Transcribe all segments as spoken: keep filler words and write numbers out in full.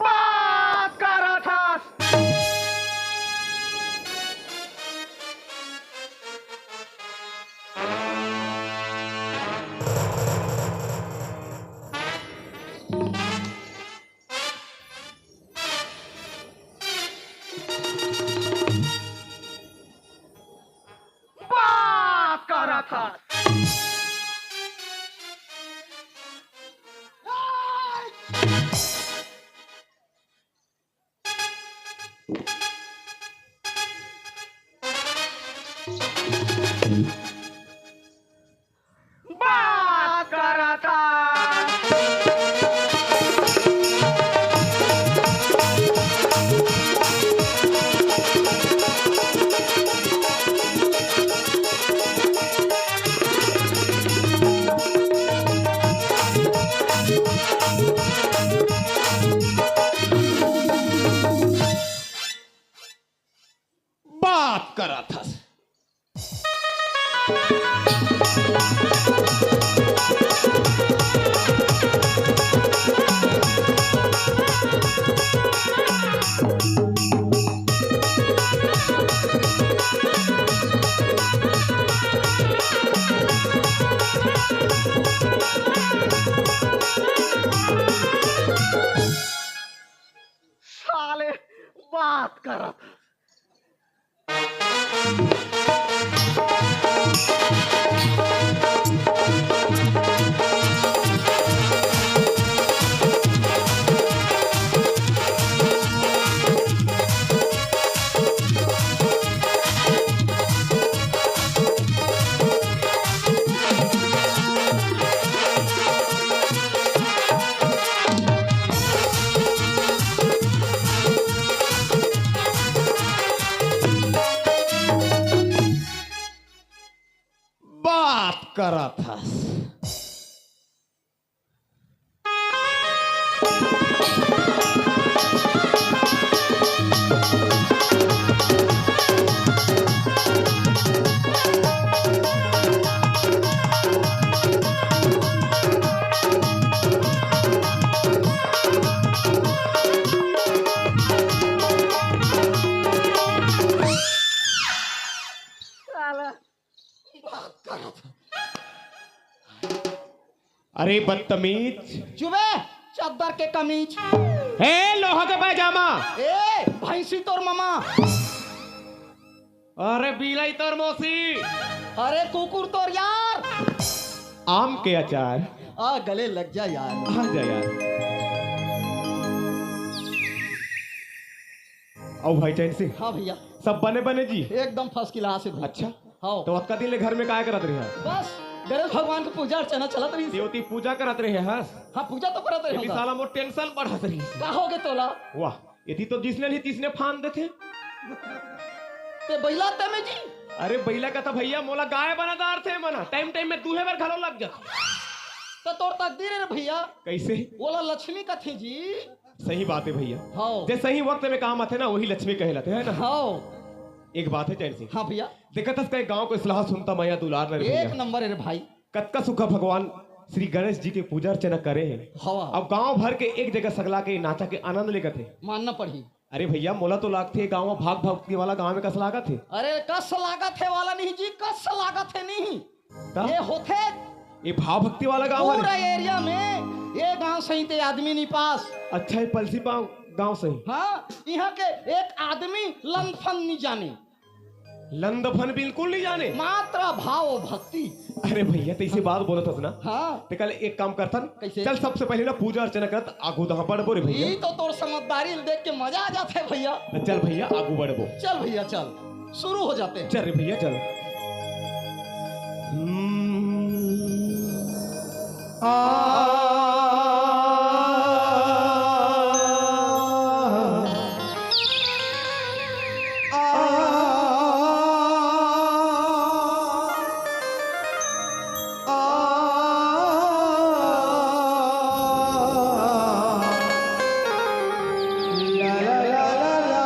बात करत हस। बात करत हस। बात करत हस। बात करत हस। साले बात करत हस। बात करत हस। साला बात करत हस। अरे बदतमीज। चुबे, चद्दर के कमीज। हे लोहा के पैजामा। ए भैंसी तोर ममा। अरे बिलाई तोर मौसी। अरे कुकुर तोर यार। आम के अचार। आ गले लग जा यार। आ जा यार। अउ भाई चैन सिंह। हाँ भैया। सब बने बने जी। एकदम फर्स्ट क्लास है भैया। अच्छा। हाँ। तो अतका दिन ले घर में काय करत रहे? बस गणेश भगवान के पूजा अर्चना चलत रहिस। देवती पूजा करत रहे हस? हाँ, पूजा तो करत रहे ये होगा। साला मोर टेंशन बढ़त रहिस। का होगे तोला? वाह, एती तो जिसने नहीं तीसने फान देथे। ते बइला ते में जी। अरे बइला कथा भैया, मोला गाय बना डारथे मन ह। टाइम टाइम में दूहे बर घलो लग जाथे। तो तोर तकदीर है रे भैया। कैसे? ओला लक्ष्मी कथे जी। सही बात है भैया। हाँ। जे सही वक्त में काम आथे ना, वही लक्ष्मी कहलाथे, है ना? हाँ। एक बात है चैन सिंह। हाँ भैया। देखत हस कई गांव के सलाह सुनता मया दुलार न रे एक भैया। नंबर है रे भाई। कतका सुख भगवान श्री गणेश जी के पूजा अर्चना करे हे। हवा। अब गांव भर के एक जगह सगला के नाचा के आनंद लेगत हे। मानना पड़ही। अरे भैया, मोला तो लागथे गांव में भाग भक्ति वाला गांव में कस लागत हे। अरे कस लागत हे वाला नहीं जी, कस लागत हे नहीं। का? ये होथे ये भाव भक्ति वाला गांव पूरा हरे? एरिया में ये गांव सही ते आदमी नहीं पास। अच्छा, ये पलसी पाव गांव सही। हाँ, यहाँ के एक आदमी लंदफन नहीं जाने। लंदफन बिल्कुल नहीं जाने। मात्रा भाव भक्ति। अरे भैया, तैसे बात बोलत हस ना। हाँ। ते कल एक काम करथन। कैसे? चल, सबसे पहले ना पूजा अर्चना करत आगू दहा बढ़बो रे भैया। ये तो तोर समझदारी देख के मजा आ जाथे भैया। तो चल भैया, आगू बढ़बो। चल भैया, चल, शुरू हो जाते हैं। चल रे भैया, चल। हम्म। आ, आ, आ, ला, ला, ला।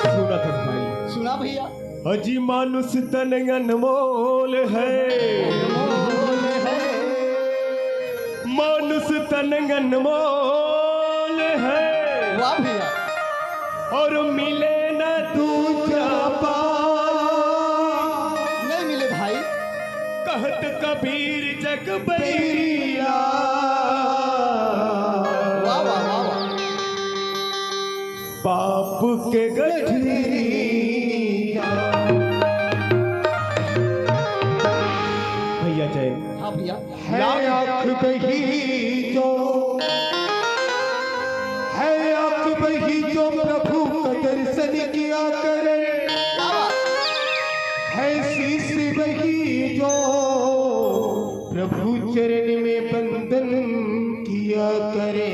सुनत हस भाई। सुना भैया। अजी मानुष तन अनमोल है। अनमोल है। मानुष तन अनमोल है। वाह भैया। और मिले न दूजा पार। नहीं मिले भाई। कहत कबीर जग बैरिया। वाह, वाह, वाह, वाह। पाप के गठरी। भैया जय। हाँ भैया। है आँख बही जो, है आँख बही जो प्रभु का दर्शन किया करे। क्या बात? है शीश बही जो प्रभु चरण में बंदन किया करे।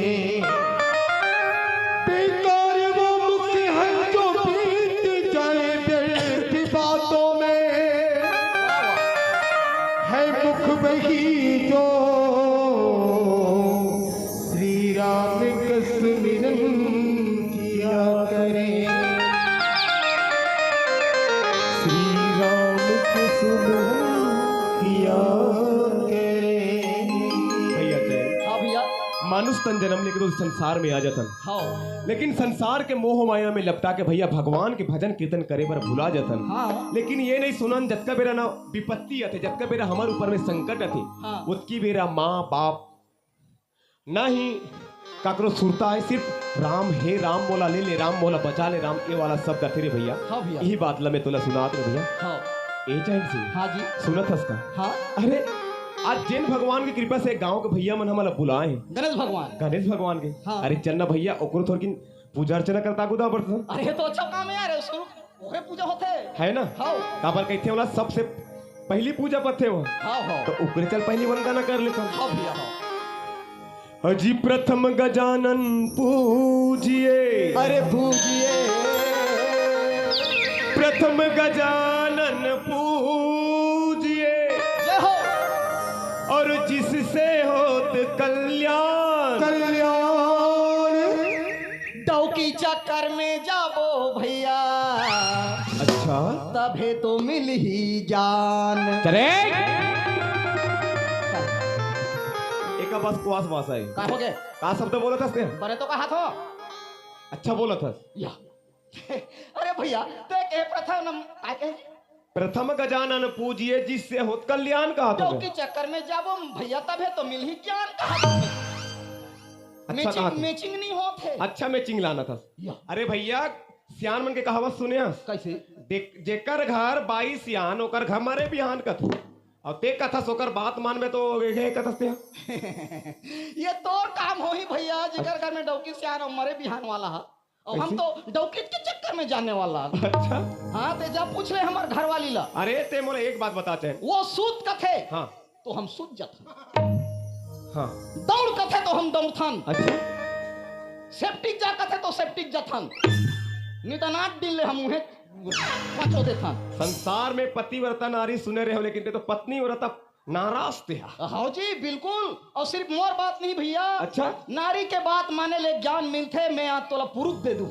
बेकार वो मुख है जो बीत जाए व्यर्थ बातों में, है मुख वही जो श्री राम का सुमिरन किया करे। श्री राम का सुमिरन किया करे। भैया जय। हाँ भैया। मानुष तन जन्म लेके तो संसार में आ जातन। हाँ। लेकिन संसार के मोह माया में लपटा के भैया भगवान के भजन कीर्तन करे बर भुला जातन। हाँ। लेकिन ये नहीं सुनन जतका बेरा ना विपत्ति आथे, जतका बेरा हमर ऊपर में संकट आथे, हाँ। ओतकी बेरा माँ बाप ना ही काकरो सुरता है, सिर्फ राम हे राम मोला ले ले, राम मोला बचा ले, राम ये वाला शब्द आथे रे भैया। हाँ भैया। यही बात ला मैं तोला सुनात रे भैया। हाँ। ए चैन सिंह। हाँ जी। सुनत हस का? हाँ। अरे आज जेन भगवान के कृपा से गांव के भैया मन हमला बुलाए हैं। गणेश भगवान। गणेश भगवान के। हाँ। अरे चल ना भैया, ओकरो थोड़किन पूजा अर्चना करता गुदा बरतन। अरे तो अच्छा काम है यार, शुरू ओकरे पूजा होथे। है ना? हाँ। काबर कहिथे ओला सबसे पहली पूजा पथे हो। हाँ, हाँ। तो ओकरे चल पहली वंदना कर लेथन। हाँ भैया, हाँ। अजी प्रथम गजानन पूजिए। अरे पूजिए। प्रथम गजानन पूजिए। जय हो। और जिससे होत कल्याण। कल्याण। डौकी चक्कर में जाबो भैया। अच्छा। तभे तो मिलही जान। चले। एका बस क्वास वास है। का हो गए? का शब्द बोलत हस ते? बने तो कहा थो। अच्छा बोलत हस। या। अरे भैया, ते के प्रथम नम-, काय के? प्रथम गजानन पूजिए, जिससे होत कल्याण, कहा तो डौकी चक्कर में जाबो भैया, तभे तो मिलही ज्ञान, कहा तो। अच्छा, कहा मैचिंग, तो मैचिंग नहीं होत हे। अच्छा, मैचिंग लाना था। या। अरे भैया, सियान मन के कहावत सुने हस? कैसे? देख, जेकर घर बाई सियान, ओकर घर मरे बिहान कथे। अउ ते कथस ओकर बात मानबे तो गे कथस ते। ये तोर काम होही भैया, जेकर घर में डौकी सियान अउ मरे बिहान वाला हा। अउ हम कैसे? तो डौकी के चक्कर में जाने वाला। अच्छा। हाँ, ते जा पूछ ले हमर घरवाली ला। अरे, ते मोला एक बात बता चैन। वो सूत कथे, हाँ। तो हम सूत जाथन। हाँ। दौड़ कथे तो हम दौड़थन। अच्छा। सेप्टिक जा कथे तो सेप्टिक जाथन। नितनाट दिन ले हम उहे पचो देथन। संसार में पतिव्रता नारी सुने रहे हो, लेकिन ते तो पत्नी व्रता नाराज ते हा। हाँ जी, बिल्कुल। अउ सिर्फ मोर बात नहीं भैया। अच्छा। नारी के बात माने ले ज्ञान मिलथे, मैं आज तोला प्रूफ दे दूं।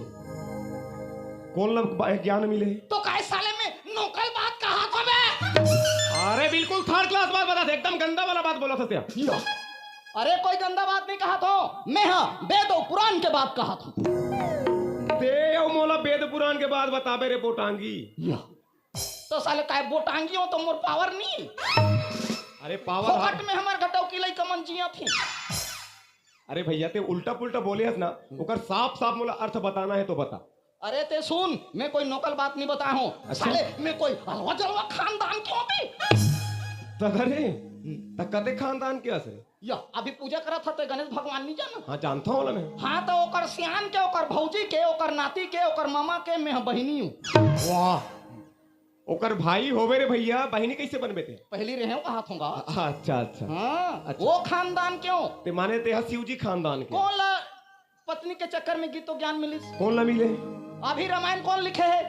कोन ला बा-, ज्ञान मिले? तो काय साले में नकल बात कहा था बे? अरे बिल्कुल थर्ड क्लास बात बता, एकदम गंदा वाला बात बोला था ते। या। अरे कोई गंदा बात नहीं कहा था, मैं हा वेद अउ पुराण के बात कहा था। ते अउ मोला वेद पुराण के बात बताबे रे बोटांगी। या। तो साले काय बोटांगी हो तो मोर पावर नहीं। अरे पावर फोकट में हमर घटो की लइका मन जिया थी। अरे भैया, ते उल्टा पुल्टा बोले हस ना, ओकर साफ साफ मोला अर्थ बताना है तो बता। अरे ते सुन, मैं कोई नकल बात नहीं बताया हूँ। अच्छा। साले, मैं कोई अलवा जलवा खानदान के हों बे? त अरे, त कते खानदान के हस रे? या, अभी पूजा करत हस ते गणेश भगवान नहीं जाना? हाँ, जानता हूँ ना मैं। हाँ, तो ओकर सियान के, ओकर भौजी के, ओकर नाती के, ओकर मामा के, मैं बहिनी हूँ। वाह, ओकर भाई होवे रे भैया, बहिनी कैसे बनबे ते? पहली रहे हो, कहा थोंगा। अच्छा, अच्छा। हाँ, अच्छा। वो खानदान के हों? ते माने ते हा शिव जी खानदान के। कोन ला पत्नी के चक्कर में गीतो ज्ञान मिलिस? कोन ला मिले? अभी रामायण कोन लिखे हे?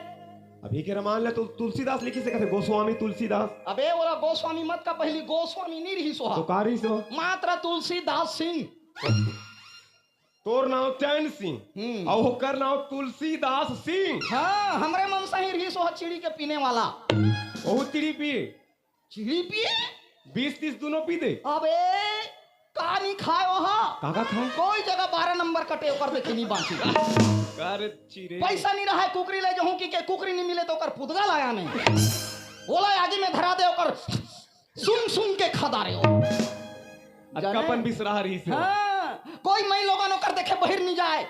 अभी के रामायण ला तो तुलसीदास लिखिस हे, कथे गोस्वामी तुलसीदास। अबे ओला गोस्वामी मत का, पहली गोस्वामी नहीं रहिस ओहा। तो का रहिस ओहा? मात्र तुलसीदास सिंह। तोर नाव चैन सिंह, हम्म। अउ ओकर नाव तुलसीदास सिंह। हाँ, हमरे मन सही रहिस ओहा चिड़ी के पीने वाला। ओहू चिड़ी पिए? चिड़ी पिए? बीस तीस दुनो पी दे। अबे, का नहीं खाए ओहा? का का खाए? कोई जगह बारह नंबर कटे ओकर देखे नहीं बांची। का रे चिड़े? पैसा नहीं रहा है, कुकरी ले जाहूं कि के कुकरी नहीं मिले तो ओकर पुतगा लाया नहीं। ओला आगी में धरा दे, ओकर सुन सुन के खा डारे हो। अतका जाने? पन बिसरा रहिस हे। हाँ, कोई मई लोगन ओकर देखे बहिर नहीं जाए।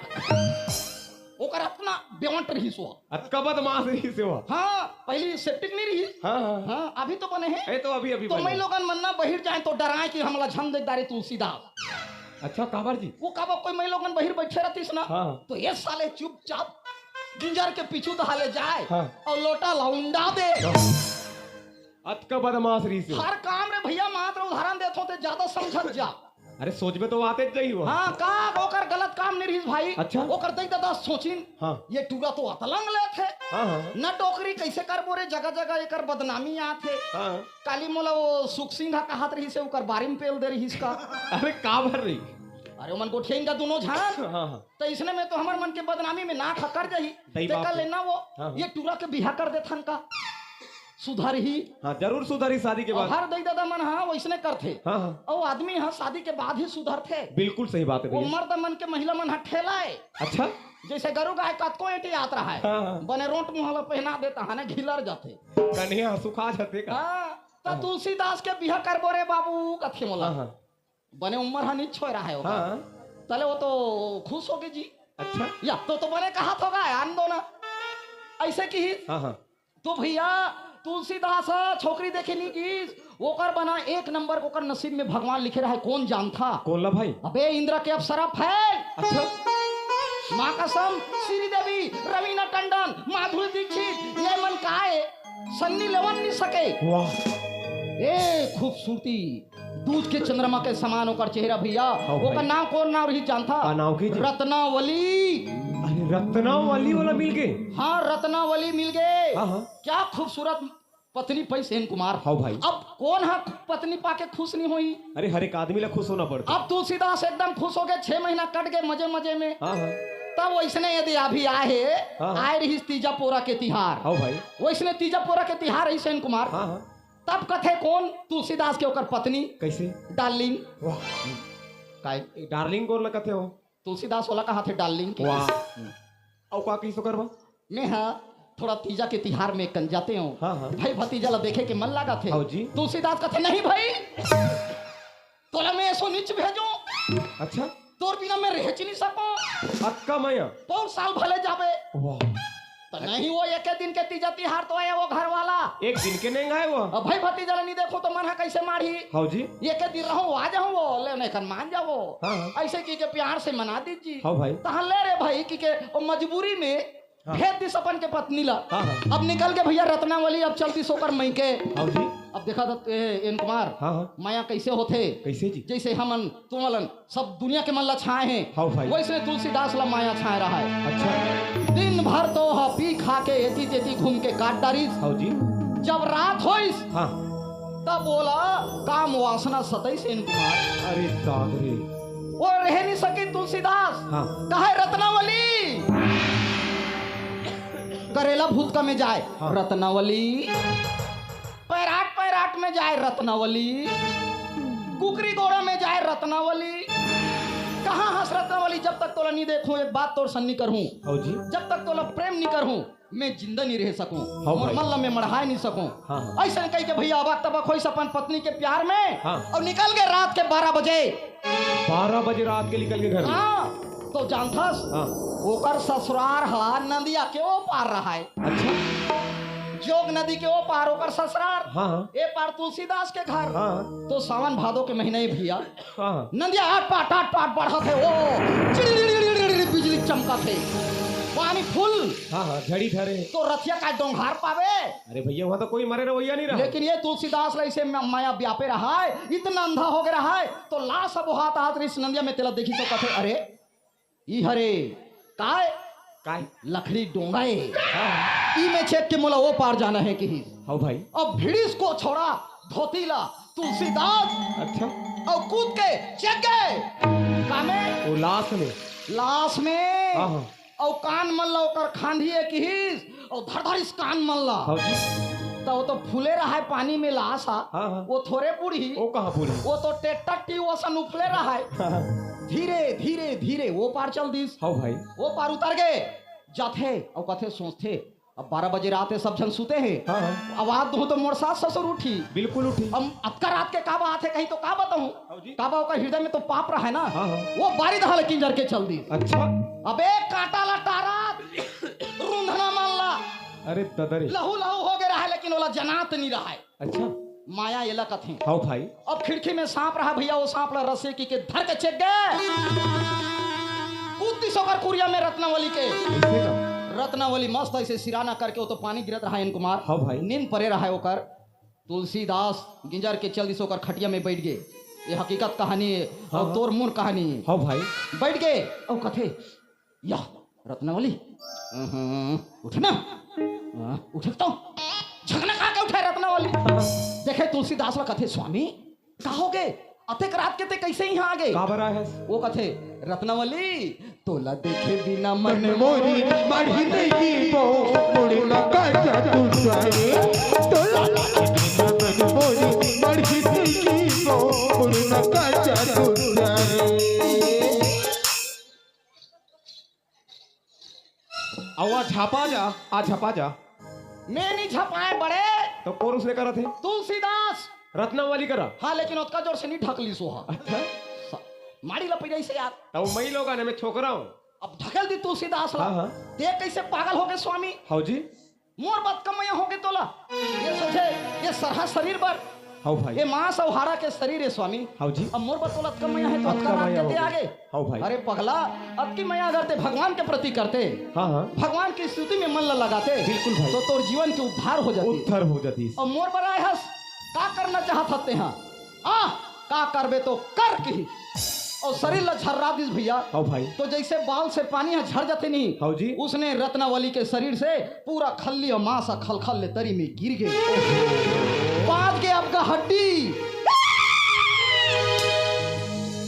ओकर अतना बेवंट रहिस हो। अतका बदमाश रहिस हे वो। हाँ, पहली सेप्टिक नहीं रहिस। हाँ, हाँ। हाँ, अभी तो बने हे। ए, तो अभी, अभी तो बने। मई लोगन मन ना बहिर जाए तो डराए कि हमला झन देख डारे तुलसीदास। अच्छा, काबर जी? वो काबर कोई मई लोगन बहिर बैठे रहतिस ना, हाँ। तो ये साले चुपचाप गिंजर के पीछू दहाले जाए हाँ। अउ लोटा ला उंडा दे। हाँ। अतका बदमाश रहिस हे। हर काम रे भैया, मात्र उदाहरण देथों ते ज्यादा समझत जा। अरे सोचबे तो आते जाही वो। हाँ, का ओकर गलत काम नहीं रहिस भाई। अच्छा। ओकर दई ददा सोचिन, हाँ। ये टूरा तो अतलंग लेथे। हाँ, हाँ। न टोकरी कैसे करबो रे, जगह जगह एकर बदनामी आथे। हाँ। काली मोला वो सुख सिंह हा कहत रहिस हे, ओकर बारी में पेल दे रहिस का। अरे काबर रही? अरे ओमन गोठियाइन का दुनो झन। हाँ, हाँ। तो इसने में तो हमर मन के बदनामी में नाक हकर जाही। सही बात तेकर हे। लेना वो, हाँ, हाँ। ये टूरा के बिहा कर देथन का। सुधरही। हाँ, जरूर सुधरही शादी के अउ बाद। हर दई ददा मन हा वइसने करथे। हाँ, हाँ। अउ आदमी हा शादी के बाद ही सुधरथे। बिल्कुल सही बात हे वो भैया। मर्द मन के महिला मन हा ठेलाए। अच्छा। जैसे गरु गाय कतको एंटी आत रहा है। हाँ, हाँ। बने रोंट मुहा ला पहना देता है ना, घिलर जाथे। कन्हैया सुखा जाथे का? हाँ, त हाँ। तुलसीदास के बिहा करबो रे बाबू, कथे मोला। हाँ, हाँ। बने उम्र हा नहीं छोय रहा है वो। हाँ। तले वो तो खुश होगे जी। अच्छा। या तो, तो बने कहा थोगा, आन दो ना। ऐसे किहिस। हाँ, हाँ। तो भैया, तुलसीदास हा छोकरी देखे नहीं गिस, ओकर बना एक नंबर के ओकर नसीब में भगवान लिखे रहा है, कोन जानथा? कोन ला भाई? अबे इंद्र के अप्सरा फैल। अच्छा। माँ कसम, श्रीदेवी, रवीना टंडन, माधुरी दीक्षित, ये मन काय सन्नी लेवन नहीं सके। वाह। ए खूबसूरती, दूज के चंद्रमा के समान ओकर चेहरा भैया। हाँ भाई। ओकर नाम कोन नाम रहिस जानथा? का नाम की जी? रत्नावली। अरे रत्नावली वाला मिल गे? हाँ, रत्नावली मिल गे। हाँ, हाँ। क्या खूबसूरत पत्नी पाइस सेन कुमार। हाँ भाई। अब कोन हा पत्नी पाके खुश नहीं होही? अरे हर एक आदमी ला खुश होना पड़थे। अब तुलसीदास एकदम खुश होगे, छह महीना कट गे मजे मजे में। हाँ, हाँ। तब वइसने यदि अभी आए हे, हाँ, हाँ। आए रहिस तीजा पोरा के तिहार। हाँ भाई। वइसने तीजा पोरा के तिहार रहिस सेन कुमार। हाँ, हाँ। तब कथे कोन तुलसीदास के ओकर पत्नी? कैसे? डार्लिंग। वाह। काय? डार्लिंग कोन ला कथे हो? तुलसीदास ओला कहाथे डार्लिंग के। वाह। अउ का कहिस ओकर बा? मैं हा थोड़ा तीजा के तिहार में कन जाते हो। हाँ, हाँ। भाई भतीजा ला देखे के मन लागत हे। हाँ जी। तुलसीदास कथे, "नहीं भाई, तोला मैं ऐसो नीच भेजो, अच्छा। तोर बिना मैं रह च नहीं सको।" अतका मया? पौर साल भले जाबे। वाह। तो नहीं, वो एके दिन के तीजा तिहार तो आए वो घर वाला। एक दिन के नहीं आए वो। अब भाई भतीजा ला नहीं देखो तो मन हा कैसे मारही? हाँ जी। एके दिन रहो, आ जाओ वो, ले नहीं कर मान जाओ। हाँ, हाँ। ऐसे की के प्यार से मना दीजिए। हाँ भाई। तहाँ ले रे भाई की के वो मजबूरी में हाँ। भेज दिस अपन के पत्नी ला। हाँ, हाँ। अब निकल के भैया रत्नावली, अब चल दिस ओकर मइके। हाँ जी। अब देखा तो ए, एन कुमार, हाँ, हाँ। मया कैसे होथे? कैसे जी? जैसे हमन तुमन सब दुनिया के मन ला छाए हैं, हाँ भाई। वैसे तुलसीदास ला मया छाए रहा है। अच्छा। दिन भर तो हा पी खा के एती तेती घूम के काट डारिस। हाँ जी। जब रात होइस, हाँ। तब बोला काम वासना सतैस एन कुमार। अरे दाद रे। वो रह नहीं सकी तुलसीदास। हाँ। कहे रत्नावली, करेला भूतका में जाए। हाँ। रत्नावली, पैराट पैराट में जाए रत्नावली, कुकरी गोड़ा में जाए रत्नावली। कहाँ हस रत्नावली, जब तक तोला नहीं देखूं, एक बात तोर सन नहीं करहूं। हाँ जी। जब तक तोला प्रेम नहीं करहूं, मैं जिंदा नहीं रह सकूं। हाँ मोर भाई। मन ला मैं मढ़ाए नहीं सकूं। हाँ, हाँ। ऐसन कह के भैया अबक तबक होइस अपन पत्नी के प्यार में। हाँ। और निकल गए रात के बारह बजे। बारह बजे रात के निकल के घर में। हाँ, तो जानथस, हाँ। ओकर ससुरार हा नंदिया के ओ पार रहा है। अच्छा। जोग नदी के ओ पार ओकर ससुरार। हाँ, हाँ। ए पार तुलसीदास के घर। हाँ। तो सावन भादो के महीना ही भैया, हाँ। नंदिया आट पाट, आट पाट बढ़त है, ओ, चिड़ी, चिड़ी, चिड़ी, चिड़ी, बिजली चमकत है, पानी फुल। हाँ, हाँ, झड़ी धरे। तो रथिया का डोंघार पावे। अरे भैया, वहाँ तो कोई मरे रवैया नहीं रहा। लेकिन ये तुलसीदास ला इसे म-, माया व्यापे रहा है, इतना अंधा हो गया रहा है, तो लाश अब हाथ हाथ रही नंदिया में तेला देखी तो कथे, "अरे, ई हरे, काय?" काय? "लकड़ी डोंगा है।" हाँ। "ई में छेक के मोला ओ पार जाना है," किहिस। हाँ भाई। अब भिड़िस को छोड़ा धोती ला तुलसीदास। अच्छा। और कूद के चेक गए। कामे? वो लाश में। लाश में। हाँ, हाँ। और कान मन ला ओकर खांधी है किहिस, और धर धरिस कान मन ला। हाँ जी। तो वो तो फूले रहा है पानी में लाश हा। हाँ, हाँ। वो थोड़े बूढ़ी। वो कहाँ बूढ़ी? वो तो टेट्टा टी वो सन उफले रहा है। हाँ। धीरे, धीरे, धीरे वो पार चल दिस। हाँ भाई। वो पार उतर गए। जाथे, और कथे सोचथे, अब बारह बजे रात है, सब झन सुते हैं। हाँ, हाँ। आवाज दूं तो मोर सास ससुर उठी। बिल्कुल उठी। अब अतका रात के का बात है, कहीं तो का बताऊं? हाँ जी। का बा ओकर हृदय में तो पाप रहा है ना। हाँ, हाँ। वो बारी दहा ले किंजर के चल दिस। अच्छा। अबे काटा ला टारा, रुंधना मन ला। अरे ददरे। लहू लहू हो गए रहा है, लेकिन ओला जनात नहीं रहा है। अच्छा। माया एला कथे। हाँ भाई। अब खिड़की में सांप रहा भैया, वो सांप ला रस्सी की के धर के चेक गए। कूद दिस ओकर कुरिया में रत्नावली के। कैसे का? रत्नावली मस्त ऐसे सिराना करके, वो तो पानी गिरत रहा है एन कुमार। हाँ भाई। नींद परे रहा है ओकर। तुलसीदास गिंजर के चल दिस ओकर खटिया में बैठ गए। ये हकीकत कहानी है हाँ, और हाँ। तोर मुन कहानी है। हाँ भाई। बैठ गए और कथे, या रत्नावली, अहं, उठ ना। हाँ, उठ तो। झकना खा के उठे रत्नावली। देखे तुलसीदास ला कथे, "स्वामी, का हो गए? अतेक रात के ते कैसे यहाँ आ गए?" काबर आए हस? वो कथे, "रत्नावली, तोला देखे बिना मन मन मोरी मढ़ी नहीं वो, मुड़ना का जादू जाए। तोला देखे बिना मन मोरी मढ़ी नहीं वो, मुड़ना का जादू जाए।" अउ आ झपा जा, आ झपा जा। मैं नहीं झपाए बड़े। तो कोन उसने करत हे? तुलसीदास। रत्नावली करा? हाँ, लेकिन ओतका जोर से नहीं ढकलिस हा। अच्छा। स-, माड़ी लपई रही से यार। तो मैं लोग आने में छोकरा हूँ। अब ढकल दी तुलसीदास ला। हाँ, हाँ। ते कैसे पागल हो गए स्वामी? हाँ जी। मोर बर अतका मया होगे तोला। ये सोचे, ये सरहा शरीर बर। हव भाई। ये मांस अउ हाड़ा के शरीर हे स्वामी। हव जी। अब मोर बर तोला अतका मया हे तो अतका अतका रात मया के ते होगे। आगे। हव भाई। अरे पगला, अतकी मया अगर ते भगवान के प्रति करते, हाँ, हाँ। भगवान की स्तुति में मन ल लगाते, बिल्कुल भाई। तो तोर जीवन के उद्धार हो जाती। उद्धार हो जाती। अब मोर बर आए हस, का करना चाहत हस तेहा? आ, का करबे तो कर किही। अउ शरीर ला झर्रा दिस भैया। हव भाई। तो जैसे बाल से पानी ह झर जाथे नहीं, हव जी। उसने रत्नावली के शरीर से पूरा खल्ली अउ मांस ह खलखल ले तरी में गिर गे। बाच गे अबका हड्डी।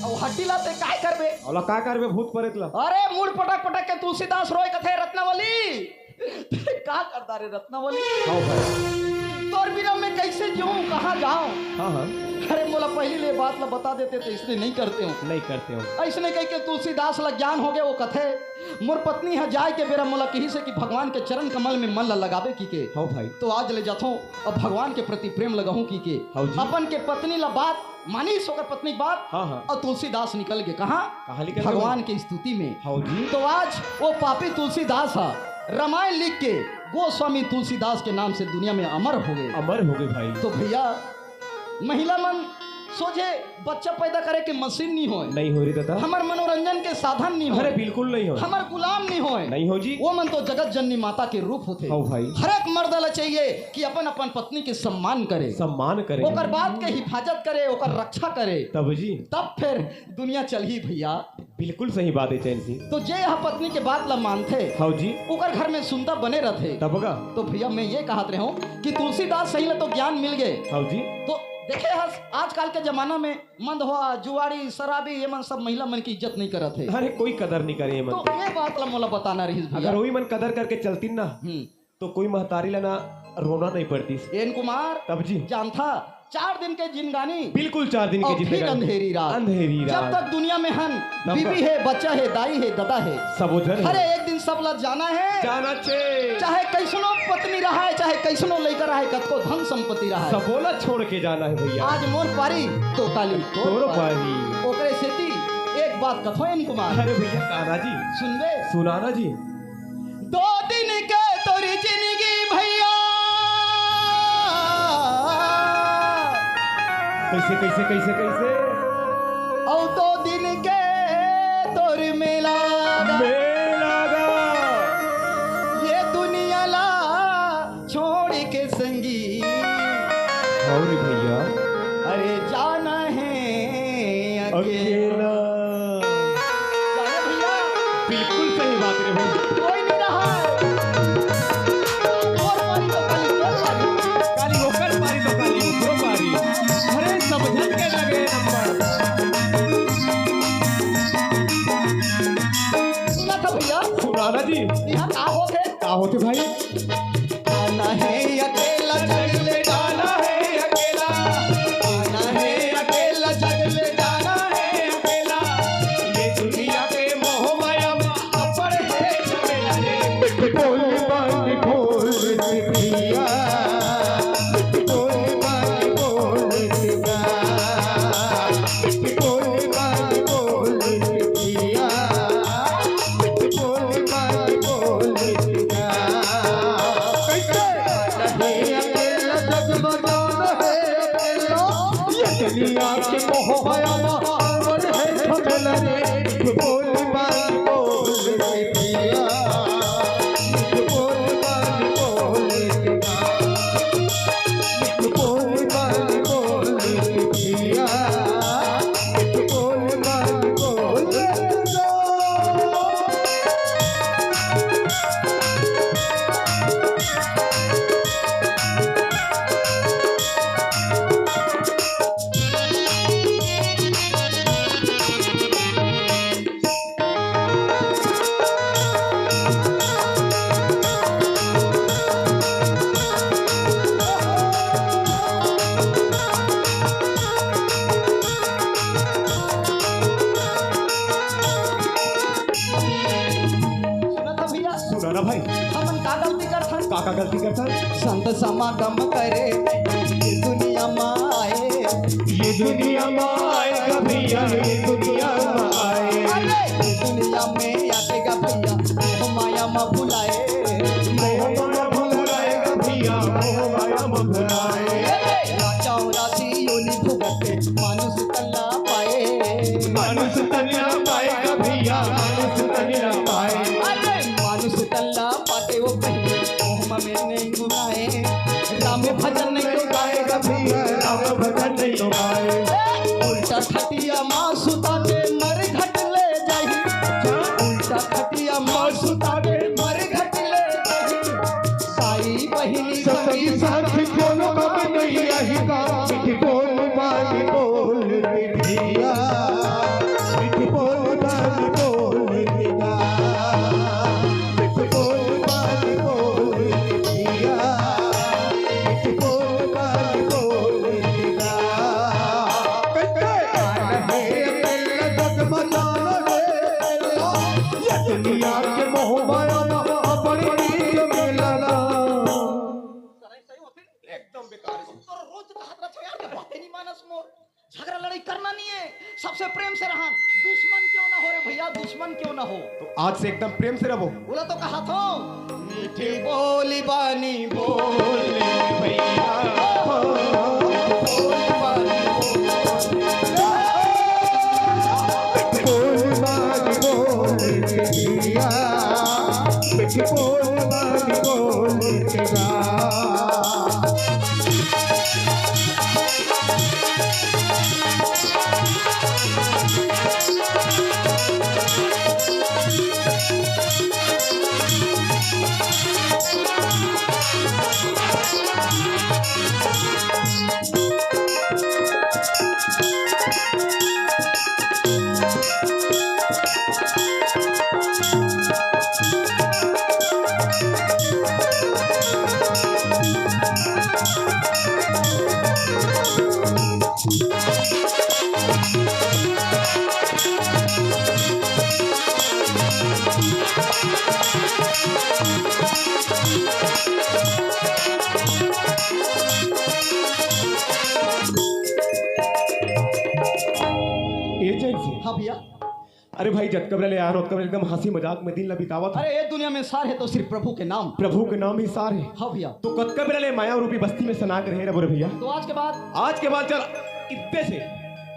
अउ हड्डी ला ते काय करबे? ओला का करबे भूत परेत ला? अरे मुड़ पटक पटक के तुलसीदास रोय कथे रत्नावली। का करता रे रत्नावली? हाँ भाई। तोर बिना मैं कैसे जीऊँ, कहाँ जाऊँ? हाँ, हाँ। अरे मोला पहिली ले बात ला बता देते त इसने नहीं करते हो। नहीं करते हो। अइसने कहिके तुलसीदास ला ज्ञान हो गए। वो कथे, मोर पत्नी ह जाए के बेरा मोला कहिस हे कि भगवान के चरण कमल में मन ला लगाबे की के। हव भाई। तो आज ले जाथों, अब भगवान के प्रति प्रेम लगाहूं की के। हव जी। अपन के पत्नी ला बात मानिस, ओकर पत्नी के बात। हाँ, हाँ। अउ तुलसीदास निकल गे कहाँ? कहाँ निकल गे? भगवान के स्तुति में। हव जी। तो आज वो पापी तुलसीदास ह रामायण लिख के गोस्वामी तुलसीदास के नाम से दुनिया में अमर हो गए। अमर हो गए भाई। तो भैया, महिला मन सोझे बच्चा पैदा करे के मशीन नहीं होय। नहीं हो रे दादा। हमर मनोरंजन के साधन नहीं होय। अरे बिल्कुल नहीं हो। हमर गुलाम नहीं होय। नहीं हो जी। वो मन तो जगत जननी माता के रूप होथे। हव भाई। हर एक मर्द ला चाहिए कि अपन अपन पत्नी के सम्मान करे। सम्मान करे। ओकर बात के हिफाजत करे, ओकर रक्षा करे। तब जी। तब फिर दुनिया चलही भैया। बिल्कुल सही बात हे चैन सिंह। तो जे यह पत्नी के बात ला मानथे, हव जी। ओकर घर में सुंदर बने रथे। तब का? तो भैया मैं ये कहत रहे हूँ कि तुलसीदास सही ला तो ज्ञान मिल गए। हव जी। तो देखे हस आजकल के जमाना में मंदहोआ, जुआड़ी, शराबी, ये मन सब महिला मन की इज्जत नहीं करत हे। अरे कोई कदर नहीं करे ये मन तो के। ये बात ला मोला बताना रहिस भैया। अगर वही मन कदर करके चलतीन ना, हम्म। तो कोई महतारी ला ना रोना नहीं पड़तीस। एन कुमार, तब जी। जानथा, चार दिन के जिंदगानी। बिल्कुल चार दिन के अउ फिर जिंदगानी। अंधेरी रात। अंधेरी जब रात। तक दुनिया में हन, तब बीवी तक। हे, बच्चा हे, दाई हे, ददा हे। सबो झन हे। अरे एक दिन सब ला जाना हे। जाना छे। चाहे कैसनो पत्नी रहाय, चाहे कैसनो लइका रहाय, कतको धन संपत्ति रहाय। सबो ला छोड़ के जाना हे भैया। आज मोर पारी तो काली तोर तोर पारी। पारी। ओकरे सेती एक बात कथों एन कुमार। अरे भैया काना जी। सुनबे? सुनाना जी। दो दिन के तोरी जिंदगी भैया। कैसे, कैसे, कैसे, कैसे? अउ दो दिन के तोर मेला गा। मेला गा। ये दुनिया ला छोड़ के संगी। अउ रे भैया। अरे जाना हे अकेला। अकेला। जाने भैया। बिल्कुल सही बात रे भाई। कोई नहीं रहा है। तोर पारी तो काली, तोर पारी। काली ओकर पारी तो काली ओकरो पारी। अरे सब झन के लगे नंबर। सुनाथा भैया। सुनाना जी। यहाँ का होथे? का होथे भाई? आना है अकेला, जग ले जाना है अकेला। आना है अकेला, जग ले जाना है अकेला। ये दुनिया के मोह माया मा अब्बड़ हे झमेला रे। बोल बानी बोल पिया। बोल बानी बोल पिया। बोल बानी बोल पिया। बोल बानी बोल पिया। कैसे? नहीं अकेला जग बजाना है अकेला। ये दुनिया के मोह माया मा अब्बड़ हे झमेला रे। बोल बानी बोल पिया। बोल बानी बोल पिया। बोल बानी बोल पिया। बोल बानी बोल पिया। सुनत हव भैया? सुना ना भाई। हमन का गलती करथन? का, का गलती करथन? संत समागम करे ये दुनिया मा आए। ये दुनिया मा आए गा भैया, ये दुनिया मा आए। अरे, ये दुनिया में आके गा भैया, मोह माया मा भुलाए। मोह माया भुलाए गा भैया, मोह माया मा भुलाए। अरे, राजा अउ रानी योनि भुगते, मानुष तन ला पाए। मानुष तन ला पाए गा भैया, मानुष तन ला पाए। अरे, मानुष तन ला पाते वो पहिले, मोह में नहीं गुनाए। राम भजन नहीं तो गाए गा भैया, राम भजन नहीं तो गाए। उल्टा खटिया मा सुता के मरघट ले जाही। उल्टा खटिया मा सुता के मरघट ले जाही। साई बहिनी सखी साथी कोनो काम नहीं आही गा। मीठी बोल बानी बोल रे भैया। मीठी बोल बानी बोल रे गा। मीठी बोल बानी बोल रे भैया। मीठी बोल बानी बोल रे गा। झगड़ा लड़ाई करना नहीं है, सबसे प्रेम से रहन। दुश्मन क्यों ना हो रे भैया, दुश्मन क्यों ना हो। तो आज से एकदम प्रेम से रहो। बोला तो कहा थो। मीठी बोली बानी बोल भैया, बोली बानी बोल। बोली बानी बोल के भैया, मीठी बोली बानी बोल के जा। ए जैसे। हाँ भैया। अरे भाई, जतका बेरा ले आए हन, ओतका बेरा एकदम हंसी मजाक में दिन ला बितावत हन। अरे, ये दुनिया में सार है तो सिर्फ प्रभु के नाम। प्रभु के नाम ही सार है। हाँ भैया। तो कतका बेरा ले माया रूपी बस्ती में सना के रहे रबो रे भैया। तो आज के बाद? आज के बाद चल इतने से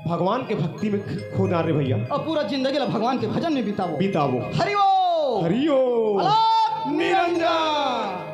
भगवान के भक्ति में खो जा रे भैया। और पूरा जिंदगी ला भगवान के भजन में बितावो। बितावो। हरि ओम। हरि ओम। अलख निरंजन।